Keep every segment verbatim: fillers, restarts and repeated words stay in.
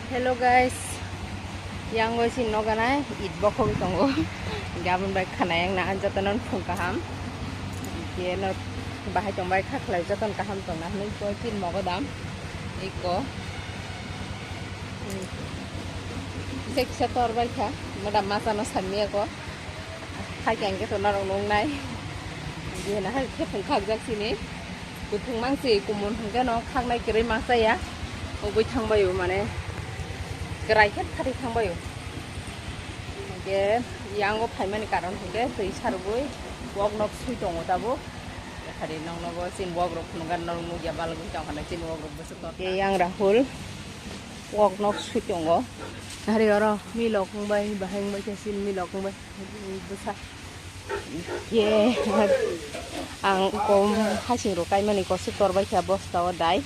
Hello guys, yang oi si noganai it bokhogwi tongo. Gabon bai khana yang na anjata non phung kaham. Ye no bahai tong bai kha khlai joton kaham tong na hinwi koi tin mogo dam. Iko. Kisa kisa tor bai kha, madam masa no samya ko. Hai khe ang khe to norok nung nai. Bihena hai khe phung khakjak sini. Kuthung mang si kumun hwnkhe no khaknai kwrwi mangsa ya. Obwi thang bai o mane kwrai khe thari thang bai o. Hwnkhe yango phaimani karon hwnkhe twi sarugwi wok nok sui tongo tabuk. Khari nokno bo chini wok rok phunukha norok nukya balgwi tongkha na chini wok rok bwswk torkha. Yang Rahul wok nok sui tongo. Hari oro milok wngbai bahai wngbai khe chini milok wngbai. Bwsa. Ye, ang kom hasing rok kaimani kosuk tor bai kha bosta o dai.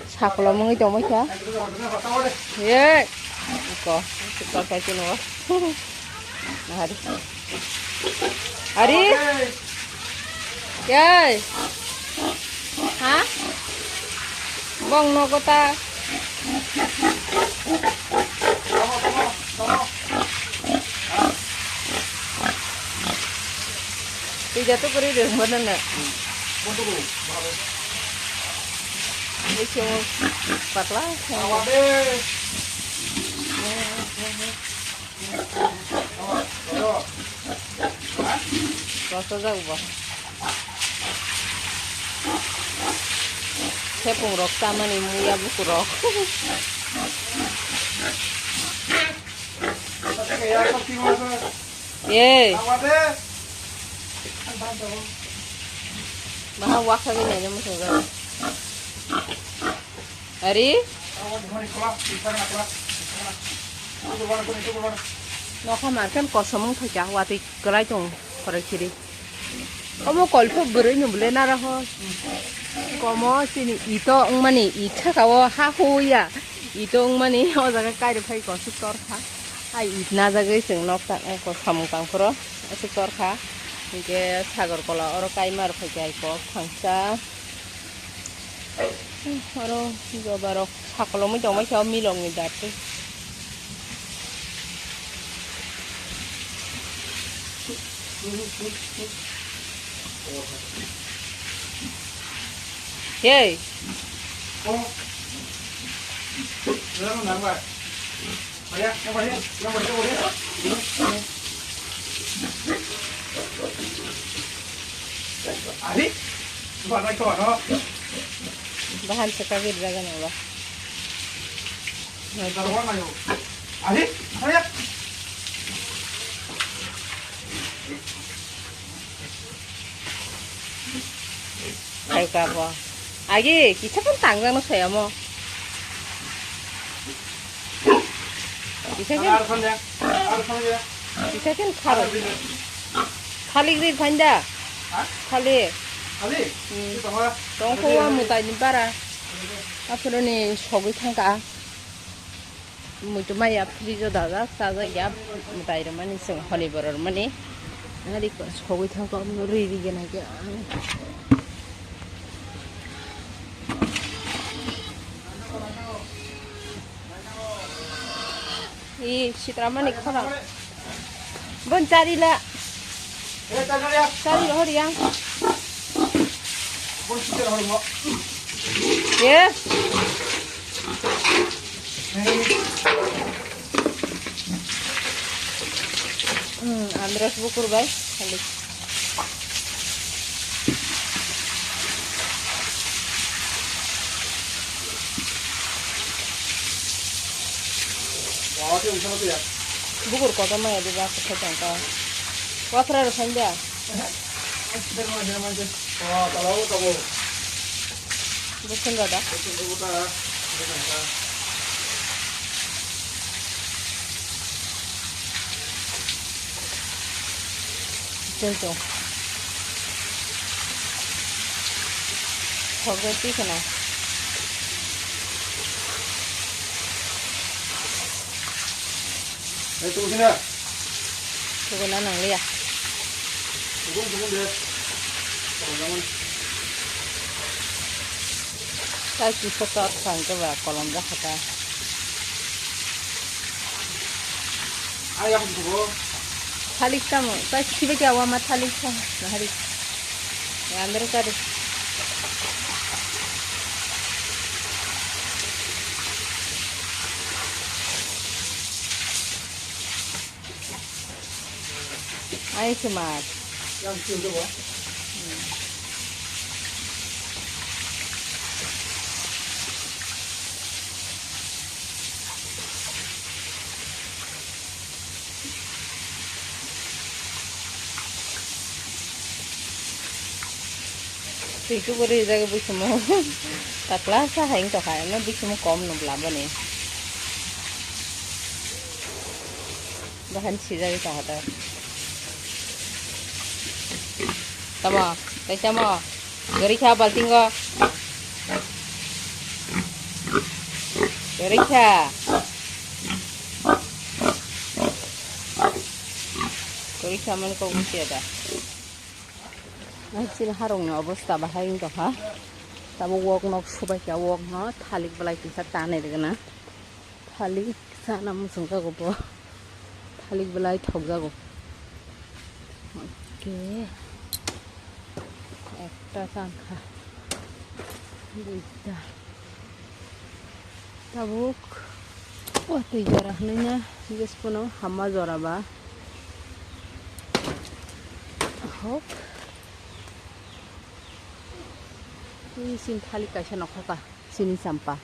Sakolom wngwi tong bai kha. Ye, ko, kosuk tor kai tino. Nahari. Ari? Yai. Ha? Bong nogo ta. Tija tu kuri de mana na. Ini cuma patla. Koso jak bo. Khepung rok chamani muya buku rok. Ye. Baha wakha gini aja musuh. Ari? Nokha markhen kosom wng thai kha, watwi kwlai tong khoroi khiri. Omo kolpho bwrwi ni bwle nara ho. Komo chini ito wngmani it saka o ha huya. Ito wngmani o jaga kairo phai kosuk tor kha. Ai it najagwi chwng nok ta, samung tang phoro aswk tor kha. Hinkhe sagor kola oro kaima rw phai kha ai kok thangsa. Oro joba rok sakolomwi tongma khe o milok ni dati. Hey. Ari, buat naik kawan, no? Bahan sekali dagango ba. Naik kawan ayo. Ari, ayo. Hai ka bo. Agi, kisa kan tanggang no saya mo. Kisa kan, kisa kan kharo. Khali gri phanda. Khali. Hmm. Tongkho wa mutai ni bara. Aphuru ni sogwi thangka. Muitu maya fridge o dajak, chajak ya, mwtai rwmani chwng honi borok rwmani. Ari sogwi thangkha, omo rwi rwgena khe ang. Ee, sitra mani khorang. Bon chari la. Chari la hori yang. Ye. Hmm, Andres bukur bai. Halik. Bukur kotor maya di ba khe tong ka. Waphra rw phain da. Bwswng da da. Tei tong. Khogwi twi khna. Ei, tungsi na. Thuguna nangliya. Tungsi, tungsi de. Tongjaman. Tai kisa tor sangke ba kolom jakha ta. Thalik tamo, ta sibe kya wama thalik ta, hari. Andar kari. Ai se mas. Twi kubui rijak busumo. Takla sa hai wngtokha, eno busumo kom nukla boni. Bahan sijagwi tongkha ta. Tamo, tei tamo. Gari kha baltingo. Gari kha. Gari kha man kok busia da. Nai chini harong ni obosta bahai wngtokha. Tamo wok nok subaikha, wok no thalik belai kisa tanwi rwgwna. Thalik sana muchungjago bo. Thalik belai thokjago. Okay. Ekta tangkha. Duita. Tabuk. O twi jora hwnwi na. Biges pono hama jora ba. Hok. Twi sin thalik kaisa nokha ka. Chini champa.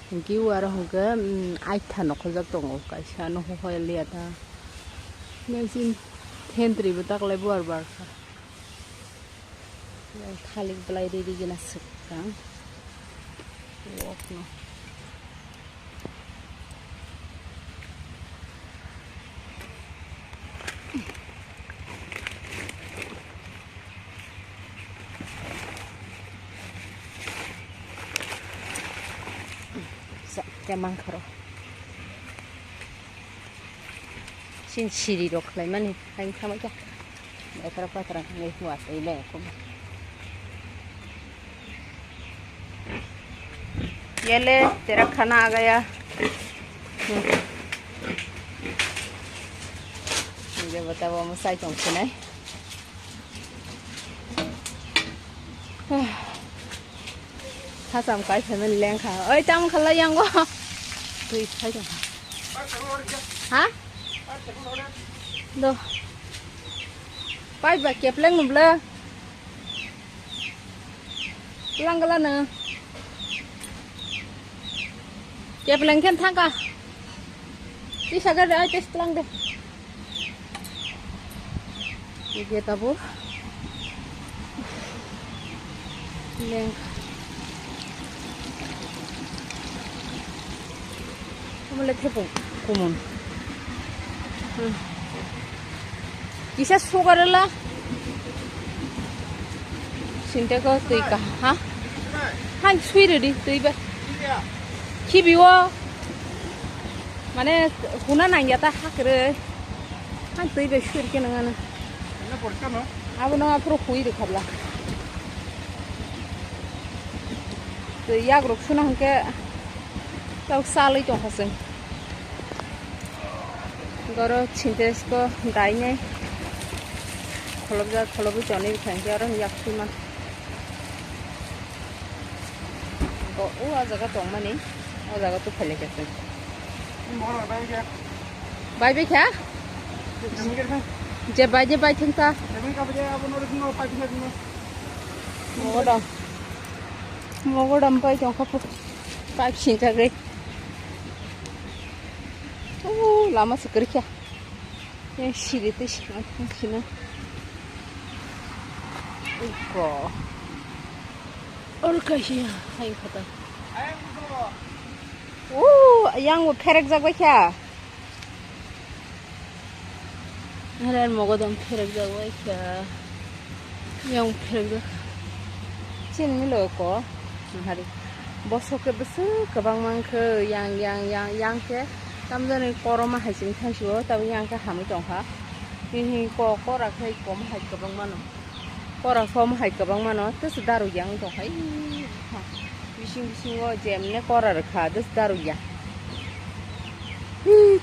Hinkhe o aro hinkhe, mm, aitha nokhorjak tongo. Kaisa nokhor hoi liya ta. Naisin thentri bo taklai buar buar kha. Thalik belai riri gina swkang. Wok no. Sa, khe mangkharo. Sin siri rok khlaimani, hain khamai kha. Ekra patra wngwi hua twi le, kuma. Yele, tera khana a gaya. Hmm. Nge bata bo mo sai tong khinai. Hacham kai phaimani lengkha. Oi, tam khala yango. Twi phai tong. Ha? Do. Pai ba kepleng nubla. Langla na. Kepleng khen thangka. Tisa gari ai tes lang de. Ige tabo. Leng. Amole thepung kumun. Hmm. Kisa sugar la. Sinte ko twi ka, ha? Han sui redi twi ba. Khibi o. Mane huna nangya ta hakre. Han twi ba sui ke nangana. Abono aphuru hui rwkhabla. Twi yagrok suna hwnkhe tok salwi tongkha chwng. Borok sintesko dainai kholobjak, kholobwi tonwi bwkha hwnkhe oro yak twi man. Bo o, o jaga tongmani, o jaga twi phailai kha chwng. Bai bai kha? Je bai, je bai thung ta. Mogodam. Mogodam bai tong kha pu. Pai sinjagwi. O lama se kwrwi kha. Yang siri twi sina, sina. Iko. Ol kaisa hai khata. O, yang bo pherekjak bai kha. Are mogodom pherekjak bai kha. Yang pherekjak. Chini milo ko. Hari. Bosok ke bwswk kwbang mankhe yang, yang, yang, yang khe. Tamjani koroma hai chini thangsio, tabo yang khe hamwi tongkha. Hihi ko, kora khe kom hai kwbang mano. Kora som hai kwbangma no, tei se daru yang tong hai. Bising bisingo jemne kora rwkha, tei se daru ya. Hi,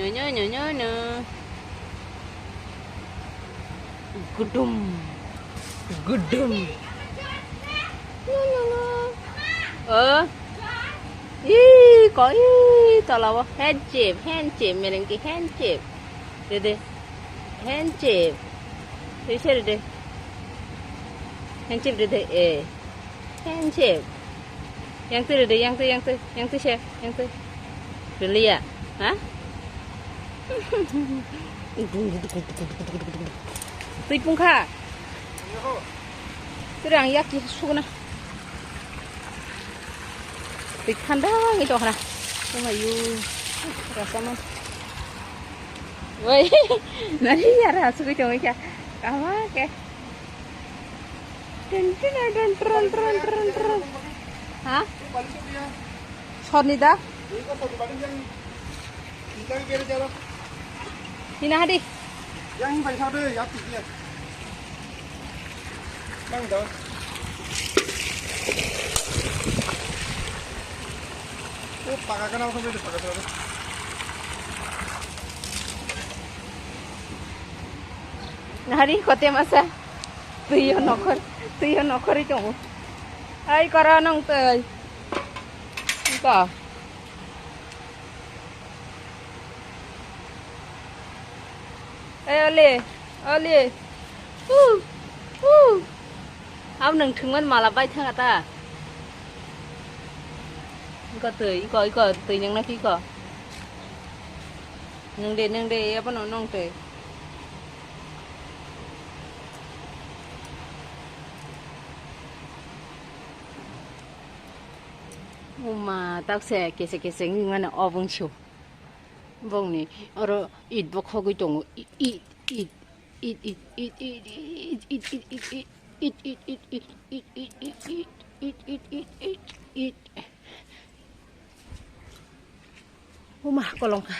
Nyo, nyo, nyo, nyo, nyo. Gudum. Gudum. Nyo, nyo, nyo. Oh. Ih, kok, ih, tola o. Handshake, handshake, mereng ki handshake. Dede. Handshake. Dede, dede. Handshake, dede, eh. Handshake. Yang tu, dede, yang tu, yang tu, yang tu, siya, yang tu. Dulu ya, ha? Tui pungkha. Tui ang yak ki sugna. Tui khanda ngi to khana. Tuma yu. Rasaman. Woi, nari yara sugui tongwi kha. Kama ke. Tun tun tun tun tun tun tun. Ha? Sorni da? Hina hadi. Yang bai sa de ya ti ya. Bang da. O paga kana ko de paga. Nari kote masa. Tuyo nokhor, tuyo nokhori tongo. Ai kora nong tei. Iko. Ai ole, ole. Uh, uh. Au nang thwngman mala bai thanga ta. Iko tei, iko, iko tei nang na iko. Nang de, nang de, abono nong tei. Uma, tok se kese kese wngmano obong su. Bongni oro it bo khogwi tongo. It, it, it. Uma, kolongkha.